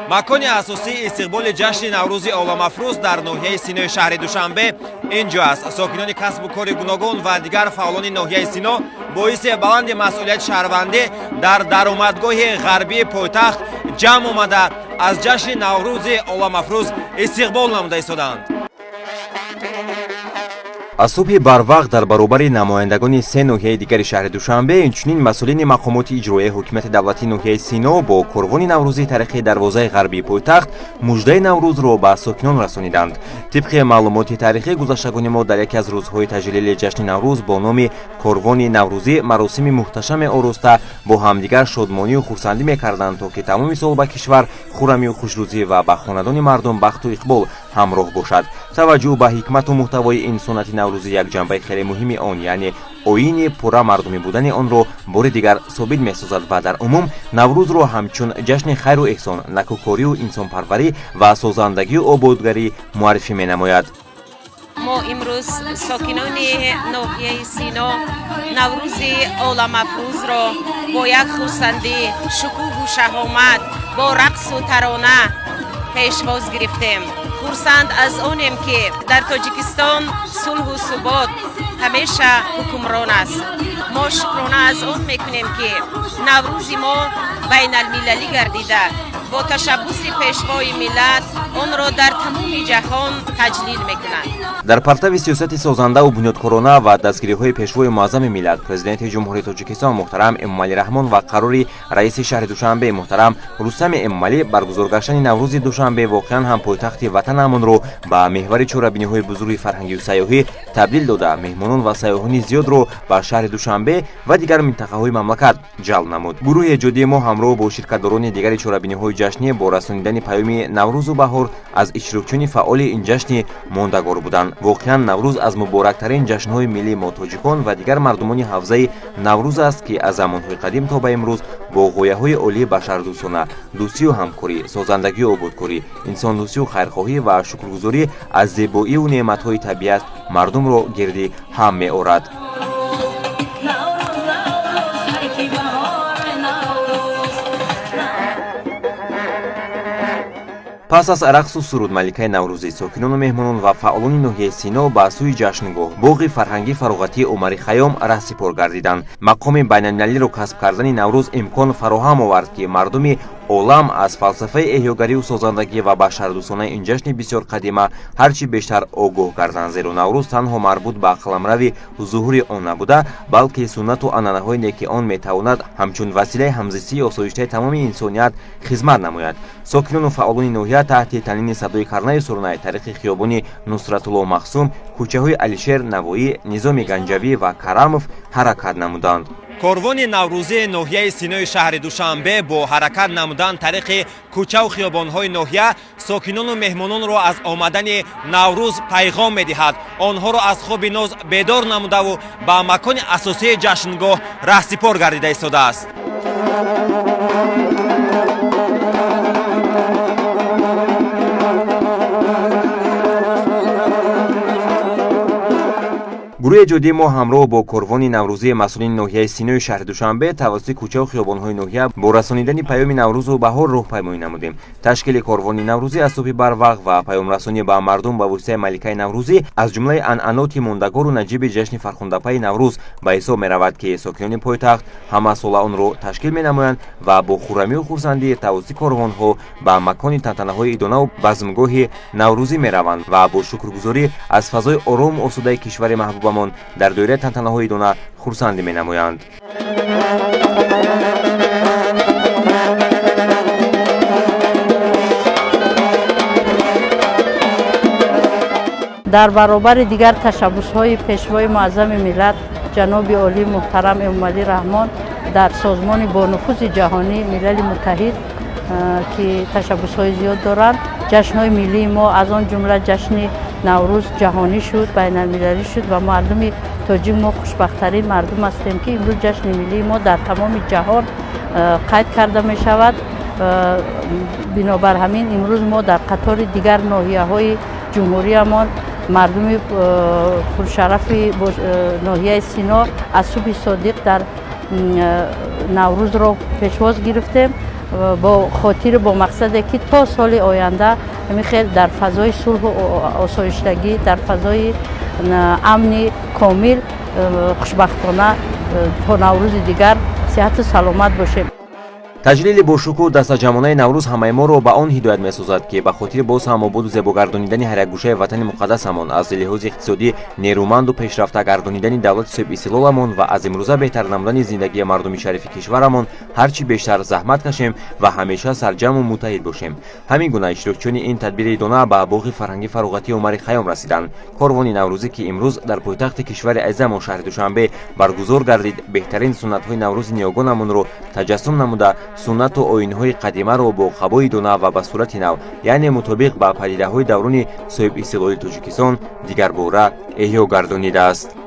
Макони асосии истиқболи ҷашни Наврӯзи оламафрӯз дар ноҳияи Синои шаҳри Душанбе ин ҷо аст. Сокинони касбу кори гуногун ва дигар фаъолони ноҳияи Сино боиси баланди масъулияти шаҳрвандӣ дар даромадгоҳи ғарбии пойтахт ҷамъ омада, аз ҷашни Наврӯзи оламафрӯз истиқбол намуда истодаанд. Аз субҳи барвақт дар баробари намояндагони се ноҳияи дигари шаҳри Душанбе, инчунин масъулини мақомоти иҷроияи ҳокимияти давлатии ноҳияи Сино бо корвони наврӯзӣ тариқи дарвозаи ғарбии пойтахт муждаи Наврӯзро ба сокинон расониданд. Тибқи маълумоти таърихӣ, гузаштагони мо дар яке аз рӯзҳои таҷлили ҷашни Наврӯз бо номи корвони наврӯзӣ маросими муҳташаме ороста, бо ҳамдигар шодмонию хурсандӣ мекарданд, то ки тамоми сол ба кишвар хуррамию хушрӯзӣ ва ба хонадони мардум бахту иқбол ҳамроҳ бошад. Таваҷҷӯҳ ба ҳикмату муҳтавои ин суннати наврӯзӣ як ҷанбаи хеле муҳими он, яъне оини пурра мардумӣ будани онро бори дигар собит месозад ва дар умум Наврӯзро ҳамчун ҷашни хайру эҳсон, накӯкорию инсонпарварӣ ва созандагию ободгарӣ муаррифӣ менамояд. Мо имрӯз, сокинони ноҳияи Сино, Наврӯзи оламафрӯзро бо як хурсандӣ, шукӯҳу шаҳомат, бо рақсу тарона пешвоз гирифтем. Хурсанд аз онем, ки дар Тоҷикистон сулҳу субот ҳамеша ҳукмрон аст. Мо шукрона аз он мекунем, ки Наврӯзи мо байналмилалӣ гардида, бо ташаббуси Пешвои миллат онро дар тамоми ҷаҳон таҷлил мекунанд. Дар партави сиёсати созандаву бунёдкорона ва дастгириҳои Пешвои муаззами миллат, Президенти Ҷумҳурии Тоҷикистон муҳтарам Эмомалӣ Раҳмон ва қарори раиси шаҳри Душанбе муҳтарам Рустами Эмомалӣ, баргузор гаштани Наврӯзи Душанбе воқеан ҳам пойтахти ватанамонро ба меҳвари чорабиниҳои бузурги фарҳангию сайёҳӣ табдил дода, меҳмонон ва сайёҳони зиёдро ба шаҳри Душанбе ва дигар минтақаҳои мамлакат ҷалб намуд. Гурӯҳи эҷодии мо ҳамроҳ бо ширкатдорони дигари чорабиниҳои ҷашнӣ бо расонидани паёми Наврӯзу баҳор аз иштирокчиёни фаъоли ин ҷашни мондагор буданд. Воқеан, Наврӯз аз муборактарин ҷашнҳои миллии мо, тоҷикон, ва дигар мардумони ҳавзаи Наврӯз аст, ки аз замонҳои қадим то ба имрӯз бо ғояҳои олии башардӯстона, дӯстию ҳамкорӣ, созандагию ободкорӣ, инсондӯстию хайрхоҳӣ ва шукргузорӣ аз зебоиву неъматҳои табиат мардумро гирди ҳам меорад. Наврӯз, Наврӯз, ҳайки баҳор, Наврӯз. Пас аз рақсу суруд, маликаи наврӯзӣ, сокинону меҳмонон ва фаъолони ноҳияи Сино ба сӯи ҷашнгоҳ, боғи фарҳангӣ фароғатии Умари Хайём раҳсипор гардиданд. Мақоми байналмилалиро касб кардани Наврӯз имкон фароҳам овард, ки мардуми олам аз фалсафаи эҳёгарию созандагӣ ва башардӯстонаи ин ҷашни бисёр қадима ҳарчи бештар огоҳ гарданд, зеро Наврӯз танҳо марбут ба қаламрави зуҳури он набуда, балки суннату анъанаҳои неки он метавонад ҳамчун василаи ҳамзистии осоиштаи тамоми инсоният хизмат намояд. Сокинону фаъолони ноҳия таҳти танини садои карнаю сурнай тариқи хиёбони Нусратулло Махсум, кӯчаҳои Алишер Навоӣ, Низоми Ганҷавӣ ва Карамов ҳаракат намуданд. Корвони наврӯзии ноҳияи Синои шаҳри Душанбе бо ҳаракат намудан тариқи кӯчаву хиёбонҳои ноҳия сокинону меҳмононро аз омадани Наврӯз пайғом медиҳад, онҳоро аз хоби ноз бедор намудаву ба макони асосии ҷашнгоҳ раҳсипор гардида истодааст. Гурӯҳи эҷодии мо ҳамроҳ бо корвони наврӯзии масъулини ноҳияи Синои шаҳри Душанбе тавассути кӯчаву хиёбонҳои ноҳия бо расонидани паёми Наврӯзу баҳор роҳпаймоӣ намудем. Ташкили корвони наврӯзӣ аз субҳи барвақт ва паёмрасонӣ ба мардум ба воситаи маликаи наврӯзӣ аз ҷумлаи анъаноти мондагору наҷиби ҷашни фархундапаи Наврӯз ба ҳисоб меравад, ки сокинони пойтахт ҳамасола онро ташкил менамоянд ва бо хуррамию хурсандӣ тавассути корвонҳо ба макони тантанаҳои идонаву базмгоҳи наврӯзӣ мераванд ва бо шукргузорӣ аз фазои орому осудаи кишвари маҳбубамон дар доираи тантанаҳои идона хурсандӣ менамоянд. Дар баробари дигар ташаббусҳои Пешвои муаззами миллат, ҷаноби олӣ муҳтарам Эмомалӣ Раҳмон, дар созмони бонуфузи ҷаҳонӣ Милали Муттаҳид, ки ташаббусҳои зиёд доранд, ҷашнҳои миллии мо, аз он ҷумла ҷашни Наврӯз, ҷаҳонӣ шуд, байналмилалӣ шуд ва мардуми тоҷик мо хушбахттарин мардум ҳастем, ки имрӯз ҷашни миллии мо дар тамоми ҷаҳон қайд карда мешавад. Бинобар ҳамин, имрӯз мо дар қатори дигар ноҳияҳои ҷумҳуриямон, мардуми пуршарафи ноҳияи Сино, аз субҳи содиқ дар Наврӯзро пешвоз гирифтем. Бо хотири, бо мақсаде ки то соли оянда ҳамин хел дар фазои сулҳу осоиштагӣ, дар фазои амни комил, хушбахтона то Наврӯзи дигар сиҳату саломат бошем. Таҷлили бошукӯҳ дастаҷамъонаи Наврӯз ҳамаи моро ба он ҳидоят месозад, ки ба хотири боз ҳам ободу зебо гардонидани ҳар як гӯшаи ватани муқаддасамон, аз лиҳози иқтисодӣ нерӯманду пешрафта гардонидани давлати соҳибистиқлоламон ва аз имрӯза беҳтар намудани зиндагии мардуми шарифи кишварамон ҳар чӣ бештар заҳмат кашем ва ҳамеша сарҷамъу муттаҳид бошем. Ҳамин гуна иштирокчиёни ин тадбири идона ба боғи фарҳангӣ фароғатии Умари Хайём расиданд. Корвони наврӯзӣ, ки имрӯз дар пойтахти кишвари азизамон, шаҳри Душанбе, баргузор гардид, беҳтарин суннатҳои Наврӯзи ниёгонамонро таҷассум намуда, суннату оинҳои қадимаро бо қабои дона ва ба сурати нав, яъне мутобиқ ба падидаҳои даврони соҳибистиқлолии Тоҷикистон, дигарбора эҳё гардонидааст.